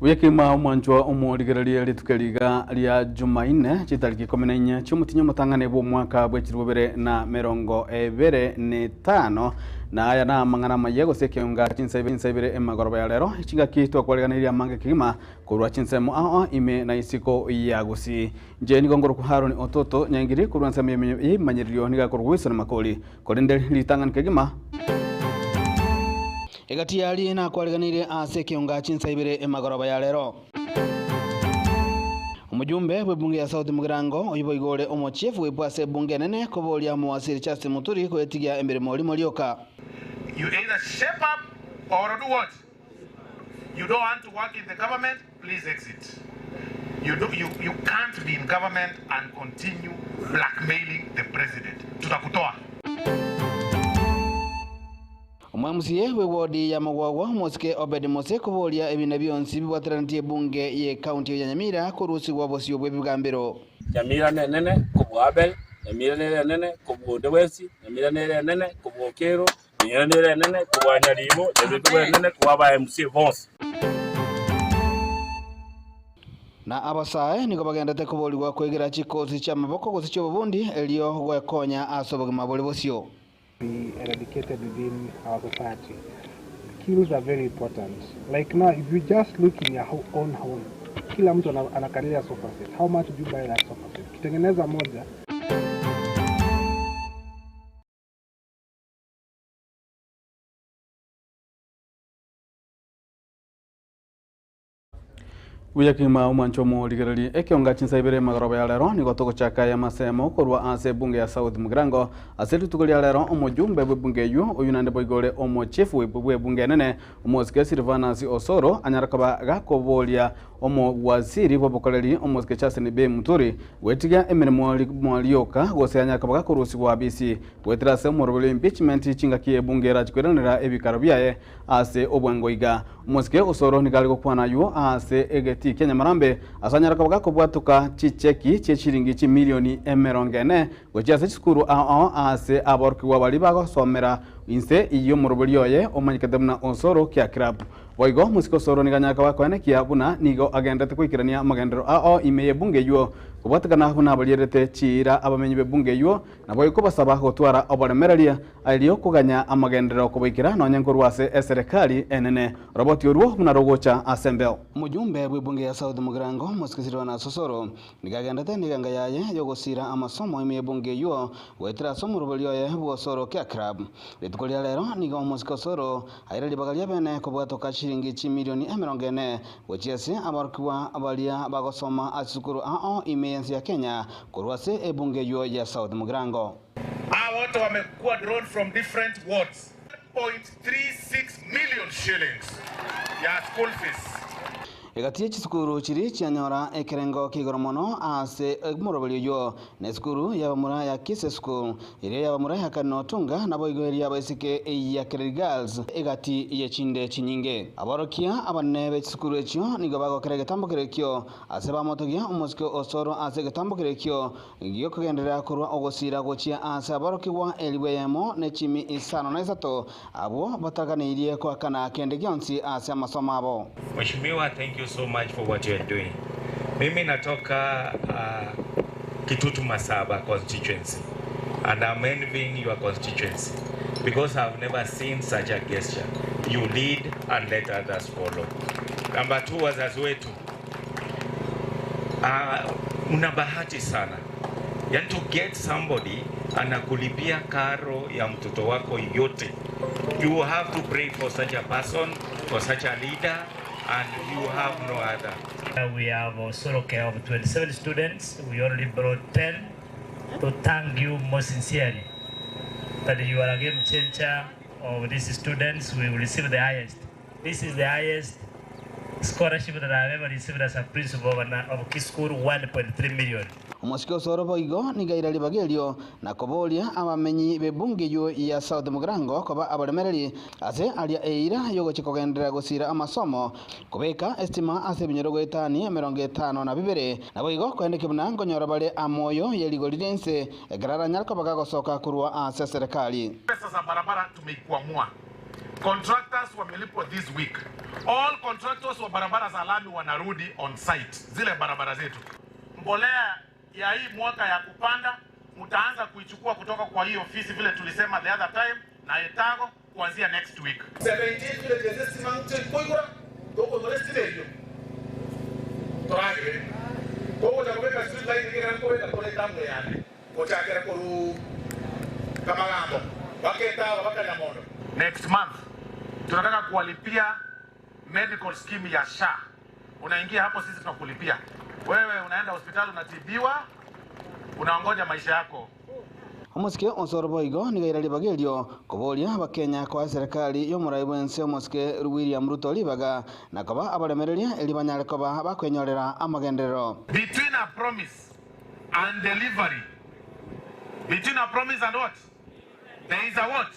Buya kegima omwanchwa omorigererie rituko eri iga ria Jumaine, chitariki ikomi na inye chi'omotinyi omotang'ani bw'omwaka bwe chilifu bibere na merongo ebere na etano, na aya namang'ana amayia gose ekeunga chinsa ibere emagoroba ya rero, chingaki twakwariganeirie amange kegima korwa chinsemo ao ime na isiko ya Gusii. Inche nigo nkorokwa Haroni Ototo Nyaingiri korwa ensemo y'ebimanyererio nigo akorokwa Wilson Makori. Korende ritang'ani kegima. Egati y'aria nakwariganirie ase ekeonga chinsa ibere emagoroba ya rero. Omojumbe bw'ebunge ya South Mugirango, oyio boigo ore omochiefu bw'epu ase ebunge enene, koboria omowasiri Justin Muturi goetigia emeremo rimo rioka. You either shape up or do what? You don't want to work in the government, please exit. You, do, you, you can't be in government and continue blackmailing the president. Tutakutoa. Omwemusie bw'ewodi ya Mogwagwa, omosike Obed Mose koboria ebina bionsi bibwateranetie ebunge ye county ya Nyamira korusigwa bosio bw'ebigambero. Nyamira nenene kobua Abel, Nyamira nere enene kobua onde bwensi, Nyamira nere enene kobua Okero, Nyamira nere enene kobua Nyaribo, Nyamira nere enene kobua aba MC bonsi. Na abasae nigo bagendete koborigwa kwegera chikosi chi'amaboko gose chi'obobundi, erio gwekonya ase obogima bore bosio. Be eradicated within our society. Skills are very important. Like now, if you just look in your own home, kila mtu anakalia sofa set. How much do you buy that sofa set? Ukitengeneza moja. Buya kegima omwancho omorigererie ekeonga chinsa ibere magoroba ya rero nigo togochaka aya masemo korwa ase ebunge ya South Mugirango ase rituko ria rero omojumbe bw'ebunge eywo oywo naende boigo ore omochief bw'ebunge enene omosike Silvanus Osoro anyare koba gakoboria omowaziri bw'obokoreri omosike Justin B Muturi gwetiga emeremo rioka gose anyare koba gakorusigwa abisi goetera ase omoroberi o impeachment chingaki ebunge erachi koiranera ebikaro biaye ase obwango iga. Omosike Osoro nigo are gokwana aywo aase egetii kia Nyamarambe ase anyare koba gakobwatoka chicheki chie chiringi chimilioni emerongo ene gochia ase chisukuru ao ao aase aborokigwa baria bagosomera inse y'omoroberi oye omanyekete buna Osoro Care Club. Boigo omosike Osoro nigo anyare koba gakoenekia buna nigo agenderete goikerania amagenderero ao ime y'ebunge eywo kobwatekana buna abarierete chiira abamenyi b'ebunge eywo Naboigo kobasaba gotwara oboremereria erio koganya amagenderero kobaikera nonya nkorwa ase eserekari enene. Roboti orwo buna rogocha ase embeo. Omojumbe bw'ebunge ya South Mugirango, Mosike Silvanus Osoro, nigo agendete neganga yaye y'ogosiira amasomo ime y'ebunge eyio goetera ase omoroberi oye bw'Osoro Care Club. Rituko ria rero nigo Omosike Osoro aire ribaga ria bene kobwatoka chiringi chimilioni 40 gochia ase aborokigwa baria bagosoma ase chisukuru ao ime y'ense ya Kenya Korwa ase ebunge eyio ya South Mugirango. Hawa wote wamekuwa drawn from different wards. 1.36 million shillings ya school fees. Egati ye chisukuru chiria chianyora ekerengo kia igoro mono ase omoroberi oyio nesukuru y'abamura ya Kisii School, eria y'abamura ya Cardinal Otunga, naboigo eria y'abaiseke ya Kereri Girls egati ye chinde chinyinge. Aborokia abanene be chisukuru echio nigo bagokera egetambo keria ekio Ase bamotogia omosike osoro ase egetambokero ekio gi'okogenderera korwa ogosiira gochia aase aborokigwa elifu eyemo ne chimi isano na isato, abwo bataganeirie koakana kende gionsi ase amasomo abo. Mheshimiwa thank you so much for what you are doing. Mimi natoka uh, Kitutu Masaba constituency and I'm envying your constituency because I've never seen such a gesture. You lead and let others follow. Number two, wazazi wetu uh, una bahati sana yani to get somebody anakulipia karo ya mtoto wako yote. You have to pray for such a person, for such a leader and you have no other. We have Osoro care of 27 students. We only brought 10 to thank you most sincerely that you are a game changer of these students. We will receive the highest. This is the highest scholarship that I have ever received as a principal of, an, of Kisii School, 1.3 million. Omosike Osoro boigo nigo aira ribaga erio na koboria abamenyi b'ebunge eyio ya South Mugirango koba abaremereri ase aria eira y'ogochia kogenderera gosira amasomo, kobeka estima ase ebinyoro goetania 52 naboigo koendekia buna nkonyora bare amoyo ye rigori ri'ense ekero aranyare koba gagosoka korwa ase eserekari. Pesa za barabara tumeikwamua. Contractors wamelipwa this week. All contractors wa barabara za lami wanarudi on site, zile barabara zetu. Mbolea ya hii mwaka ya kupanda mtaanza kuichukua kutoka kwa hii ofisi vile tulisema the other time na Etago kuanzia next week. 17 villages simangche koigura toko norestireyo toragire kogo takubeka street light ngira nkobeka kore tamwe yane kochakera koru kamagambo baketawa bakanyamondo. Next month tunataka kuwalipia medical scheme ya SHA. Unaingia hapo, sisi tunakulipia wewe, unaenda hospitali unatibiwa, unaongoja maisha yako. Omosike osoro boigo niga ira ribaga erio koboria abakenya koa eserekari ya omorai bwa ense omosike William Ruto ribaga na koba abaremereria eri banyare koba bakwenyorera amagenderero. Between a promise and delivery, between a promise and what? There is a what?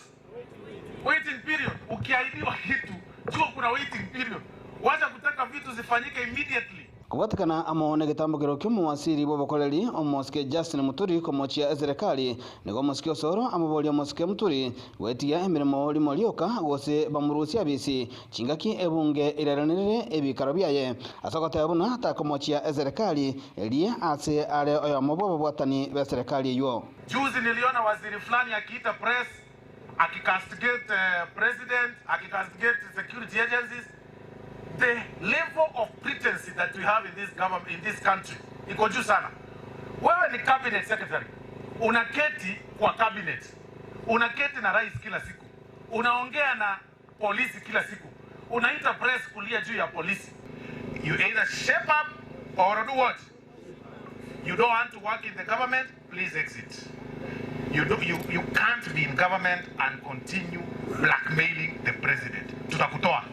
Waiting period. Ukiahidiwa kitu, jua kuna waiting period. Wacha kutaka vitu zifanyike immediately. Kobwatekana amo na egetambokero kia omowasiri bwa obokoreri omosike Justin Muturi komochia eserekari nigo omosike Osoro amoboria omosike Muturi goetigia emeremo rimo rioka gose bamorusia abisi chingaki ebunge erairanerere ebikaro biaye ase ogoteba buna takomochia eserekari eria ase are oyomo bwa ababwatani b'eserekari eywo. Juzi niliona waziri fulani akiita press akicastigate president akicastigate security agencies. The level of pretense that we have in this government, in this country iko juu sana. Wewe ni cabinet secretary, unaketi kwa cabinet, unaketi na rais kila siku, unaongea na polisi kila siku, unaita press kulia juu ya polisi. You either shape up or do what? You don't want to work in the government, please exit. You, do, you, you can't be in government and continue blackmailing the president. Tutakutoa.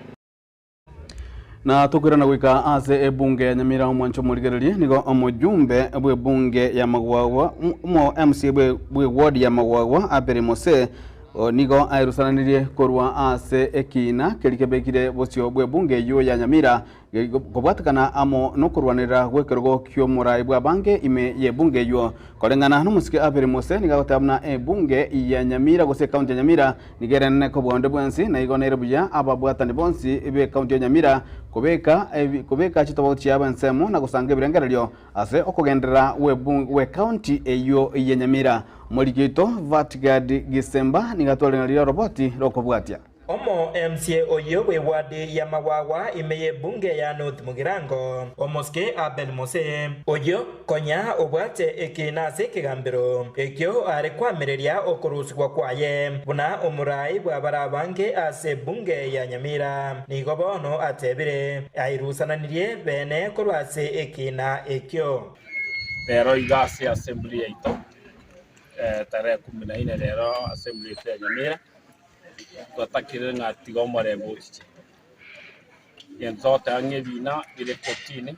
Na tokoirana goika ase ebunge ya Nyamira omwancho omorigererie nigo omojumbe bw'ebunge ya Magwagwa omo MC bwe bwe ward ya Magwagwa Abel Mose o, nigo aerusananirie korwa ase ekina keri kebekire bosio bw'ebunge eywo ya Nyamira kobwatekana amo nokorwanera gw'ekerogo ki'omorai bw'abange ime y'ebunge eywo. Koreng'ana nomosike Abel Mose nigo agoteba buna ebunge ya Nyamira gose ekaunti ya Nyamira nigo erenene kobua onde bwensi na igo nere buya ababwatani bonsi b'ekaunti ya Nyamira kobeka kobeka chitobauti chiabo ensemo na gosanga ebirengererio ase okogenderera gw'ekaunti eywo ya Nyamira. Omoriki oito Vatgard Gisemba nigo atwareng'anirie oroboti rokobwatia. Omo MCA oyio bw'ewadi ya Magwagwa ime y'ebunge ya North Mugirango, Omosike Abel Mose, oyio konya obwate ekiina ase ekegambero ekio are koamereria okorusigwa kwaye buna omorai bw'abare abange ase ebunge ya Nyamira, nigo bono atebire airusananirie bene korwa ase ekiina ekio. Rero iga ase assembly yaito tarehe kumi na ine rero assembly yaito ya Nyamira. Twatakire ng'a tiga omorembe ochiche. Egento togoteba ng'a ebina bire kotini,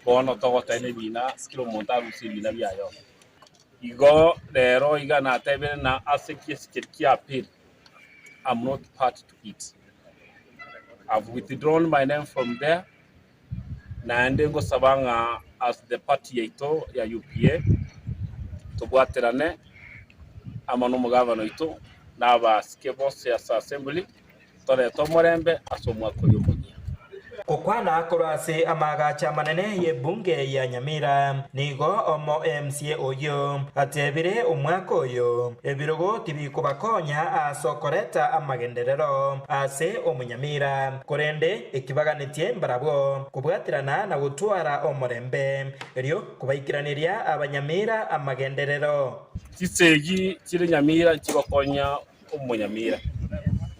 bono togoteba na ebina kera omonto arusie ebina biaye oro. Igo rero iga natebire ng'a ase ekiesi keria kia appeal, I'm not part to it. I've withdrawn my name from there, naende ngosaba ng'a as the party yaito ya UPA, tobwaterane amo na omogavana oito na abasike bonsi ase assembly, torete omorembe ase omwaka oyo omoyia. Gokwana korwa ase amaagacho amanene y'ebunge ya Nyamira, nigo omo MCA oyio atebire omwaka oyo ebirogo tibikobakonya ase okoreta amagenderero ase omonyamira, korende ekibaganetie mbarabwo kobwaterana na gotwara omorembe erio kobaikeraneria abanyamira amagenderero. Chisegi chire Nyamira nchigokonya omonyamira,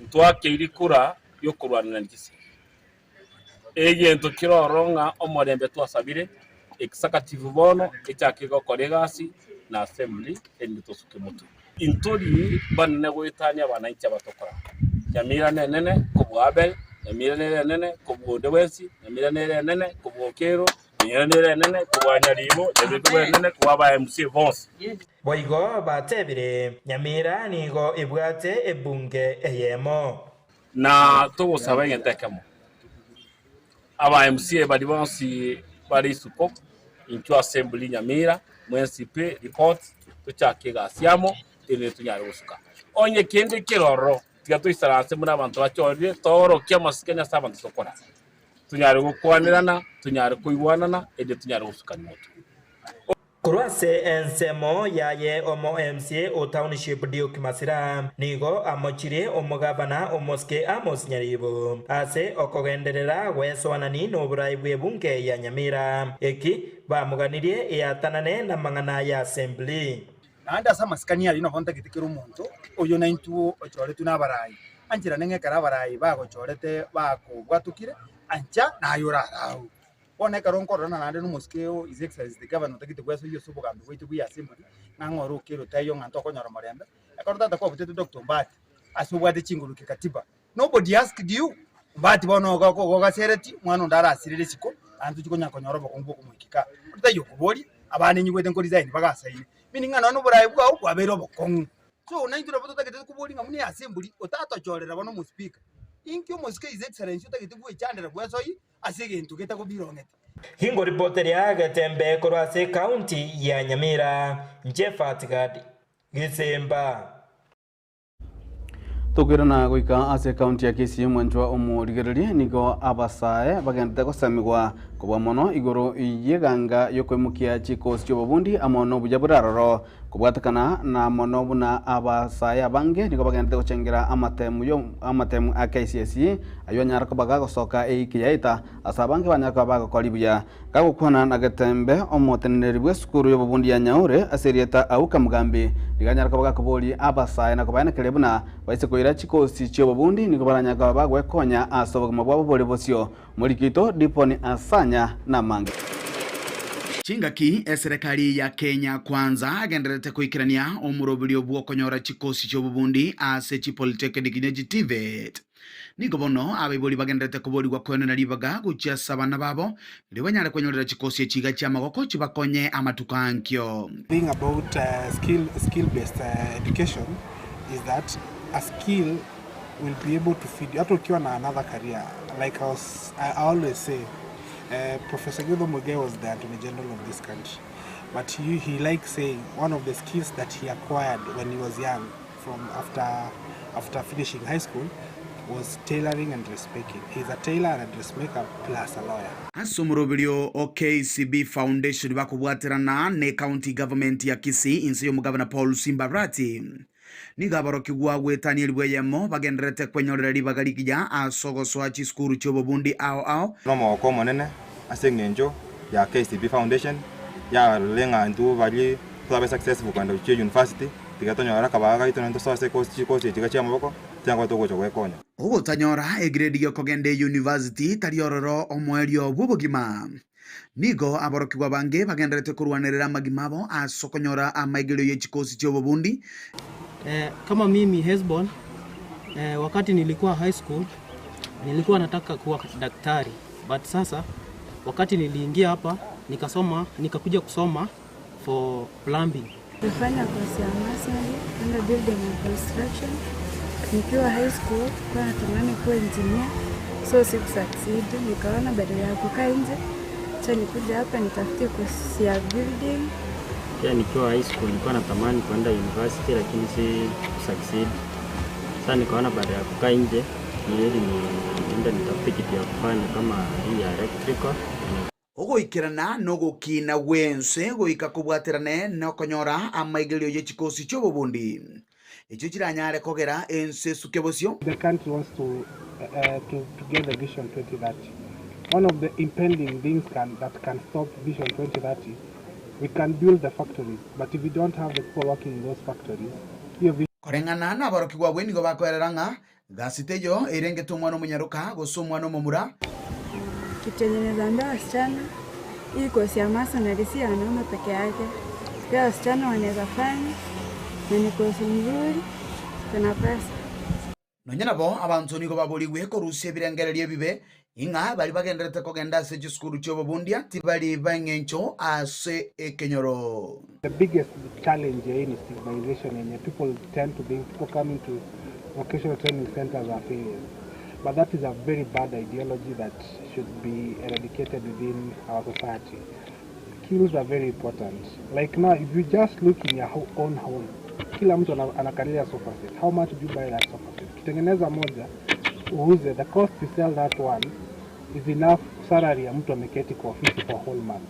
ntwakeiri kura y'okorwanera chisegi. Egento kere ororo ng'a omorembe twasabire, executive bono echake gokora egasi na assembly erinde tosuke motwe. Intori banene goetania abananchi aba tokora. Nyamira nenene kobua Abel, Nyamira nere enene kobua onde bwensi, Nyamira nere enene kobua Okero, Nyamira nere enene kobua Nyaribo, Nyamira nere enene kobua aba MCA bonsi. Boigo batebire, Nyamira nigo ebwate ebunge eyemo. Na togosaba egento ekemo, aba MCA baria bonsi bare isiko, intwe assembly Nyamira, mwensi pi report, tochake egasi amo, erinde tonyare gosuka. Onye kende kere ororo. Tiga toisaranse buna abanto bachorire, toorokie amasikani ase abanto tokora, tonyare gokwanerana, tonyare koigwanana, erinde tonyare gosukania motwe. Korwa ase ensemo yaye omo MCA o Township Duke Masira nigo amochirie omogavana omosike Amos Nyaribo ase okogenderera gwesoanani noborai bw'ebunge ya Nyamira. Eki bamoganirie eatanane namang'ana ya Assembly. Naende ase amasikani ayio nabo ntagete kera omonto oyo naintwe ochoretwe nabaraai, ancherane ng'a ekero abaraai bagochorete bakobwatokire, ancha naye oraraue. Bono ekero nkororana naende na omosike o His Excellency the Governor otagete gwesoyia ase obogambi bwaito bwa assembly, ng'a ng'ore okere otaiyo ng'a ntokonyora omorembe, ekero tata kwabutete Doctor Ombati ase obwate chinguru kikatiba, nobody asked you, Ombati bono iga ogasereti omwana onde arasirere isiko, naende tochi konya konyora obokong'u bwa okomoikeka. Onde taiyo okoboria, abana inyigwete nko resign bagasaine, meaning ng'a nonye na oboraai bwao bwabeire obokong'u. So naintwe nabo totagete tokoboria ng'a buna eassembly otatochorera bono omospeaker, inki omosike His Excellency otagete gwechandera bwesoi ase egento getakobirongete. Ingoripoteria Getembe korwa ase ekaunti ya Nyamira, Jephat Gadi, Gisimba. Tokoirana goika ase ekaunti ya Kisii mwanchwa omorigereria nigo abasae bagendete gosemigwa kobua mono igoro y'eganga y'okoimokia chikosi chi'obobundi amo nobuya bore aroro. Kobwatekana na mono buna abasae abange nigo bagendete gochengera amatemu yo amatemu a KCSE ayio anyare koba gagosoka eiki yaeta ase abange banyare koba bagokora buya. Gagokwana na Getembe omoteneneri bw'esukuru y'obobundi ya Nyaure ase erieta Auka Mugambi nigo anyare koba gakoboria abasae na kobaenekeria buna baise koira chikosi chi'obobundi nigo baranyare koba bagwekonya ase obogima bwabo bore bosio. Moriki oito Diponi Asanya namange. Chingaki eserekari ya Kenya Kwanza agendererete koikerania omoroberio bw'okonyora chikosi chi'obobundi ase chipolytechnic ne chiTVET. Nigo bono abaibori bagendererete koborigwa koenena ribaga gochia ase abana babo, erio banyare kwenyorera chikosi echi iga chi'amagoko chibakonye amatuko ankio. Thing about skill skill based education is that a skill will be able to feed you hata ukiwa na another career like I was, I always say Professor Githu Muigai was the Attorney General of this country but he, he likes saying one of the skills that he acquired when he was young from after after finishing high school was tailoring and dressmaking. He's a tailor and a dressmaker plus a lawyer. Ase omoroberio o KCB Foundation bakobwaterana ne County Government ya Kisii inse y'omogavana Paul Simba Arati, Nigo aborokigwa goetania elifu eyemo bagendererete kwenyorera ribaga rigiya ase ogosoa chisukuru chi'obobundi ao ao. Nomogoko omonene ase eng'encho ya KCB Foundation yarorire ng'a intwe baria torabe successful kogenda gochia university tiga tonyore akabaga gaito naende tosoe ase course chikosi echi iga chia amaboko tiga nkoba togocha gwekonya. Ogotanyora egrade y'okogenda eyunivasiti tari ororo omoerio bw'obogima. Nigo aborokigwa bange bagendererete korwanerera amagima abo ase okonyora amaigerio ye chikosi chi'obobundi. Kama mimi Hesbon, wakati nilikuwa high school nilikuwa nataka kuwa daktari but sasa wakati niliingia hapa nikasoma nikakuja kusoma for plumbing. Nilifanya course ya masonry under building and construction. Nikiwa high school nilikuwa natamani kuwa engineer, so siku succeed. Nikaona badala ya kukaa nje, acha nikuje hapa nitafute course ya building. Pia nikiwa high school nilikuwa natamani kuenda university lakini si succeed. Sasa nikaona baada ya kukaa nje ni heri niende nitafute kitu ya kufanya kama hii ya electrical. Ogoikerana nogokina gw'ense goika kobwaterane nokonyora amaigerio ye chikosi chi'obobundi, echio chiranyare kogera ense esuke bosio. The country wants to, to, to get the Vision 2030. One of the impending things can, that can stop Vision 2030, we can build the factories, but if we don't have the people working in those factories, hiyo vision Koreng'ana naborokigwa abwo nigo bakoerera ng'a gasi teiyo erengete omwana omonyaroka gose omwana omomura. Kitu yenye naeza ambia wasichana, hii course ya masonry si ya wanaume peke yake, pia wasichana wanaeza fanya na ni course mzuri, iko na pesa. Nonya nabo abanto nigo baborigwe korusia ebirengererio ebibe, ing'a baria bagendererete kogenda ase chisukuru chi'obobundia tibari b'engencho ase ekenyoro. The biggest challenge ya hii ni stigmatization yenye people tend to think people coming to vocational training centers are failures. But that is a very bad ideology that should be eradicated within our society. Skills are very important. Like now, if you just look in your own home, kila mtu anakalia sofa set. How much do you buy that sofa set? Ukitengeneza moja uuze, the cost to sell that one is enough salary ya mtu ameketi kwa ofisi for whole month.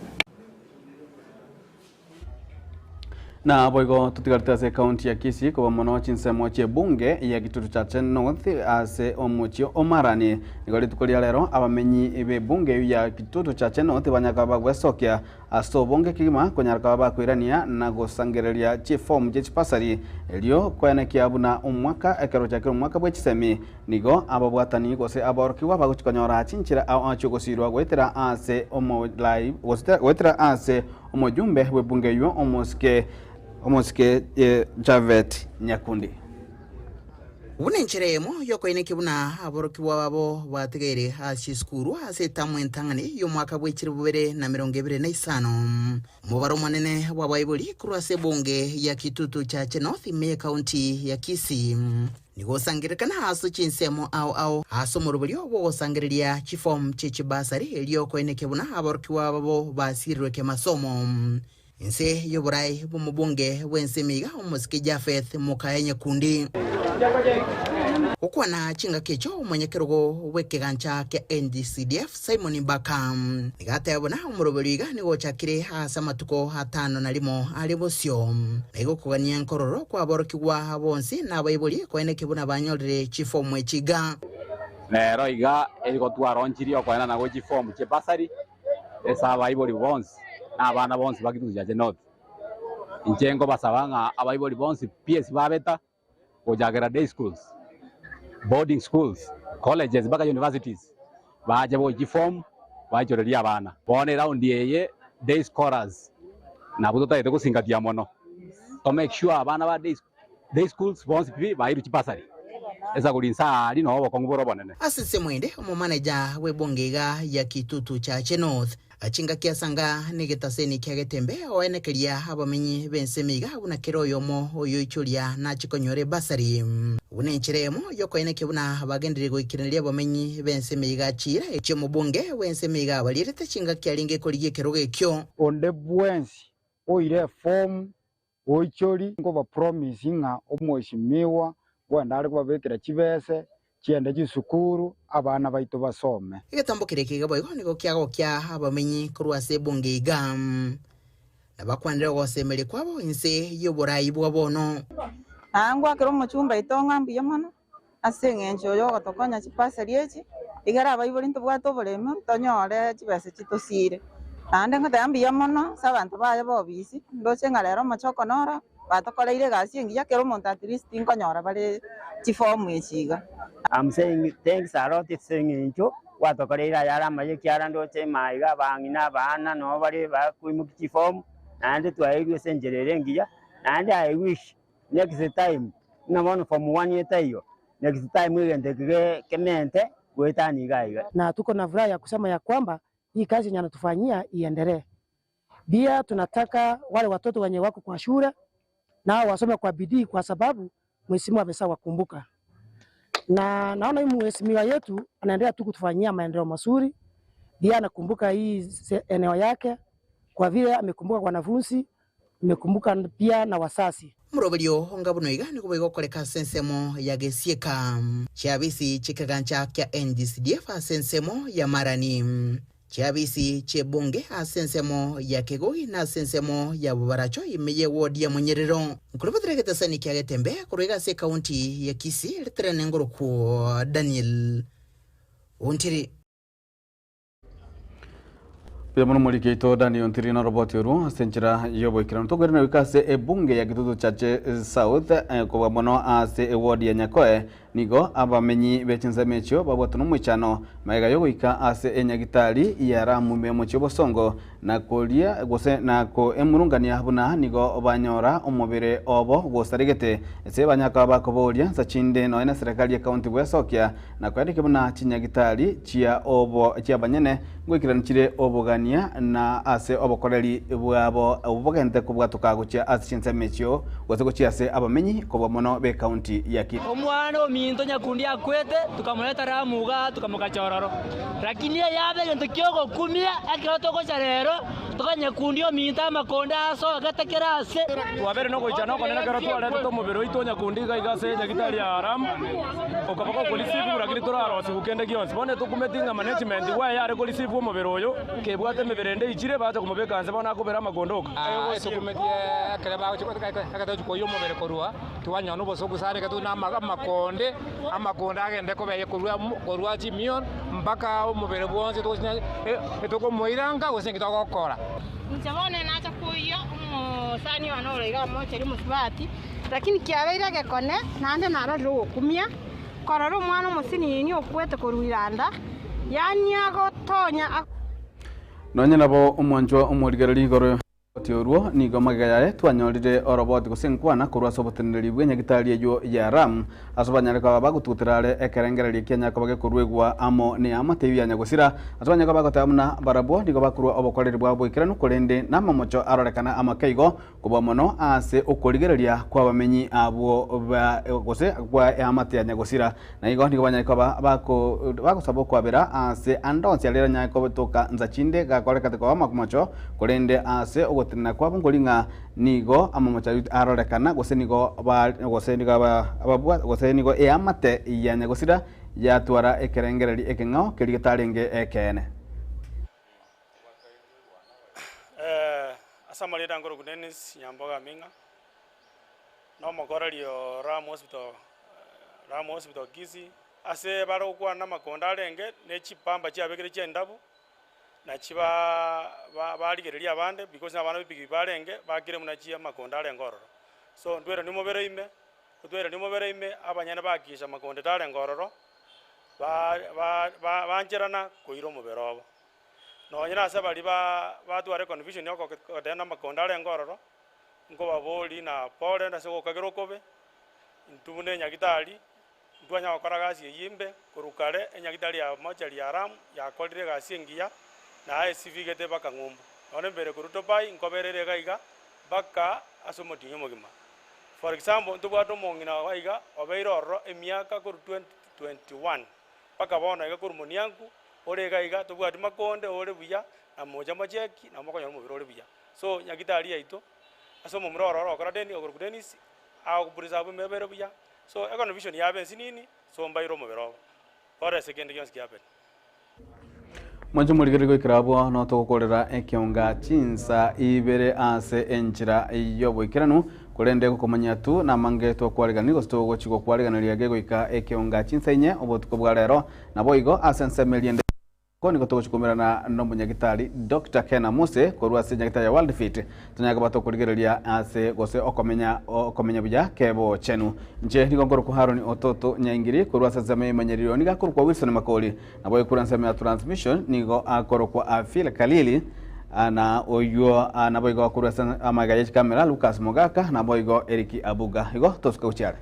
Na boigo totigarete ase ekaunti ya Kisii koba mono chinsemo chi'ebunge ya Gitutu Chache North ase omochie o Marani. Nigo rituko ria rero abamenyi b'ebunge eyio ya Gitutu Chache North banyaka bagwesokia ase obonge kegima konyara koba bakoirania na gosangereria chifomu chie chibasari erio koenekia buna omwaka ekero ochakire omwaka bwe chisemi nigo ababwatani gose aborokigwa bagochi konyora chinchera ao ao chiogosirwa goetera ase omolai goetera ase Omojumbe bw'ebunge eyio omosike omosike Japhet Nyakundi. Buna enchera eyemo y'okoinekia buna aborokigwa babo batigaire ase chisukuru ase etamu entang'ani y'omwaka bwe 2025. Omobaro omonene bw'abaibori korwa ase ebunge ya Kitutu Chache North ime y'ekaunti ya Kisii nigo osangererekana ase chinsemo ao ao ase omoroberio bw'ogosangereria chifomu chie chibasari erio koenekia buna aborokigwa babo basirirwe kemasomo. Inse y'oboraai bw'omobunge bw'ense emiga omosike Japheth Mokaya Nyakundi. Gokwana chingaki echio omonyakerogo bw'ekegancha kia NGCDF Simon Mbaka nigo ateba buna omoroberio iga nigo ochakire ase amatuko atano na rimo are bosio, na igo okogania nkororo kw'aborokigwa bonsi na abaibori koeneke buna banyorire chifomu echi iga. Nero iga erigo twaronchirie okoenana gwe chifomu chie bursary ase abaibori bonsi na abana bonsi ba Kitutu Chache North. Inche nkobasaba ng'a abaibori bonsi pi ase babeta gochakera day schools, boarding schools, colleges mpaka universities bache boe chiform baichorerie abana. Bono eround eye day scholars nabwo totagete gosingatia mono to make sure abana ba day schools bonsi pi bairwe chibursary esaguri inse aaria noo obokong'u bore obonene. Ase ensemo ende, omomaneja bw'ebunge iga ya Kitutu Chache North, Chingaki asanga negetaseni kia getembe oenekeria abamenyi b'ensemo iga buna kera oyomo oyoichoria nache konyora ebasari. Buna enchera eyemo y'okoenekia buna bagenderire goikeraneria abamenyi b'ensemo iga chiira chi'omobunge bw'ensemo iga abarierete chingaki arenge korigia ekerogo ekio. Onde bwensi oire efomu Goichori nkoba promise ng'a omweshimiwa bwende are kobabekera chibese chiende chisukuru abana baito basome. Egetambo keria kiga boigo nigo kiagokia abamenyi korwa ase ebunge iga, na bakwanire ogosemeria kwabo inse y'oboraai bwa bono. Aa ngwakera omochumba oito ng'a mbuya mono ase eng'encho y'ogotokonya chipasari echi, egere abaibori ntobwate oboremu tonyore chibesa chitosiire. Naende ngoteba mbuya mono ase abanto baye ba obisi, ndoche ng'a rero omochoko noro, batokoreire egasi engiya kera omonto at least nkonyora bare chifomu echi iga. I'm saying thanks a lot ase eng'encho gwatokoreire ayare amaya ekiagera ndoche ime iga abang'ina abana nabo bare bakoimokia chifomu, naende twaeirwe ase enchera ere engiya, naende I wish Next time buna bono form one etaiyo, next time egento eke ge kemente goetania iga iga. Na tuko na furaha ya kusema ya kwamba hii kazi yenye anatufanyia iendelee. Pia tunataka wale watoto wenye wako kwa shule nao wasome kwa bidii kwa sababu mheshimiwa ameshawakumbuka. Na naona hii mheshimiwa yetu anaendelea tu kutufanyia maendeleo mazuri. Pia anakumbuka hii eneo yake kwa vile amekumbuka wanafunzi, amekumbuka pia na wazazi. Omoroberio onga buna oiga nigo boigokoreka ase ensemo ya gesieka chiabisi chi'ekegancha kia NGCDF ase ensemo ya Marani, chiabisi chi'ebunge ase ensemo ya Kegogi na ase ensemo ya Bobaracho ime y'ewodi ya Monyerero. Nkorobotera egetesani kia Getembe korwa iga ase ekaunti ya Kisii riterene ngorokwo Daniel Ontiri. Mbuya mono omoriki oito Daniel Ntiri noroboti orwo ase enchera y'oboikeranu. Tokoirana goika ase ebunge ya Kitutu Chache South kobua mono ase eward ya Nyakoe nigo abamenyi be chinsemo echio babwatwe nomoichano magega yogoika ase enyagitari ya Ramu ime omochie obosongo na koria gose na koemurungania buna nigo banyora omobere obo gosaregete ase banyaka bakoboria nsa chinde nonya na serikali ye county gwesokia Na kwereke buna chinyagitari chia obo chi'abanyene ngoikeranu chire obogania na ase obokoreri bwabo obwo bogente kobwatoka gochia ase chinsemo echio, gose gochia ase abamenyi kobua mono b'ecounty ya Kisii. Omwana omino. ominto Nyakundi akwete, tukamoreta Ramu igaa, tukamogacha ororo. Rakini eyabe egento ki'ogokumia, ekero togocha rero, toka Nyakundi ominto amakonde asogete kera ase. Twabeire nogoichana okonene ekero twaretete omobere oito o Nyakundi iga iga ase enyagitari ya Ramu, okaba gokorisiibwa rakini torarosigwe kende gionsi. Bono etokumeti ng'a management gwaye yare korisiibwa omobere oyo, kebwate emebere ende eichire, bacha komobeka nse bono akobera amakonde oka. Etokumetie ekero bagochia ekero togochia koiywa omobere korwa Twanyora nobosoku sana ekero tore na amakonde, amakonde agende koba korwa korwa chimioro mpaka omobere bwonsi tokomoira nka gose inki togokora. Inche bono nacha koyia omosani one ore iga omocheri omosubati, lakini kiabeire egekone, naende narorire ogokumia, korora omwana omosinini okwete korwa iranda, yaani agotonya. Nonye nabo omwanchwa omorigereria igoro. Oroboti orwo nigo magega yaye twanyorire oroboti gose enkwana korwa ase oboteneneri bw'enyagitari eyio ya Ram, ase banyare koba bagotugutera are ekerengererio kianya koba gekoruegwa amo neamate eyio ya nyagosira, ase banyare koba bagoteba buna barabwo nigo bakorua obokoreri bwabo boikeranu korende namamocho arorekana amake igo kobua mono ase okorigereria kw'abamenyi abwo ba gose kwa eamate ya nyagosira. Na igo nigo banyare koba bagosaba okwabera aase ande onsi aria aranyare kotoka nsa chinde gakorekete koba amamocho, korende aase ogotenena kwabo nkori ng'a nigo amamocho ayio arorekana, gose nigo gose nigo ababua gose nigo eamate ya nyagosira yatwara ekerengereri ekeng'ao keria getarenge ekeene. Ase amarieta nkorokwa Dennis Nyamboga Aming'a. Nomokoreri o Ram Hospital, Ram Hospital Kisii, ase bare gokwana namakonda arenge, ne chipamba chiabekire chi'endabu, nachi barigereria abande because na abana b'epikipiki barenge, bakire buna chi amakonda arenge ororo. So ntweranie omobere ime, otweranie omobere ime, abanyene bakisha amakonda tarenge ororo, bancherana koira omobere obo. Nonye nase baria batware confusion ya okogenda amakonda arenge ororo. Nkobaborie na pore ase ogokagera okobe, intwe buna enyagitari, ntwanya gokora gasi eyio imbe, korwa kare enyagitari ya mochari ya Ramu yakorire egasi engiya, na esibigete mpaka ng'umbu. Nonya mbere korwa Dubai nkoberere iga iga mpaka ase omotienyi omogima. For example, ntobwate omong'ina iga iga obeire ororo emiaka korwa 2021 mpaka bono iga korwa monianku ore iga iga tobwati makonde ore buya na mocha mocheki na mokonyora omobere ore buya. So nyagitari yaito ase omomura oro orokora Deni okorokwa Denis agopreserve emebere buya so econtribution yabo ensinini so mbaire omobere obo kore ase kende gionsi kiabeire. Mwanche omorigereria goikera abwo notogokorera ekionga chinsa ibere ase enchera y'oboikeranu, korende gokomanya tu namange twakwaregani gose togochi gokwariganeria gegoika ekionga chinsa inye obotuko bwa rero. Naboigo ase ensemo eria ende. Oko nigo togochia koumerana nomonyagitari Doctor Ken Amuse korwa ase enyagitari ya World Fit, tonyare koba tokorigereria ase gose okomenya okomenya buya kebochenu. Inche nigo nkorokwa Haron Ototo Nyaingiri korwa ase ensemo ya imanyererio nigo akorokwa Wilson Makori, nabo korwa ensemo ya transmission nigo akorokwa Phil Kalili na oywo naboigo korwa ase amaiga ye chikamera Lucas Mogaka naboigo Eric Abuga. Igo tosuke gochia are.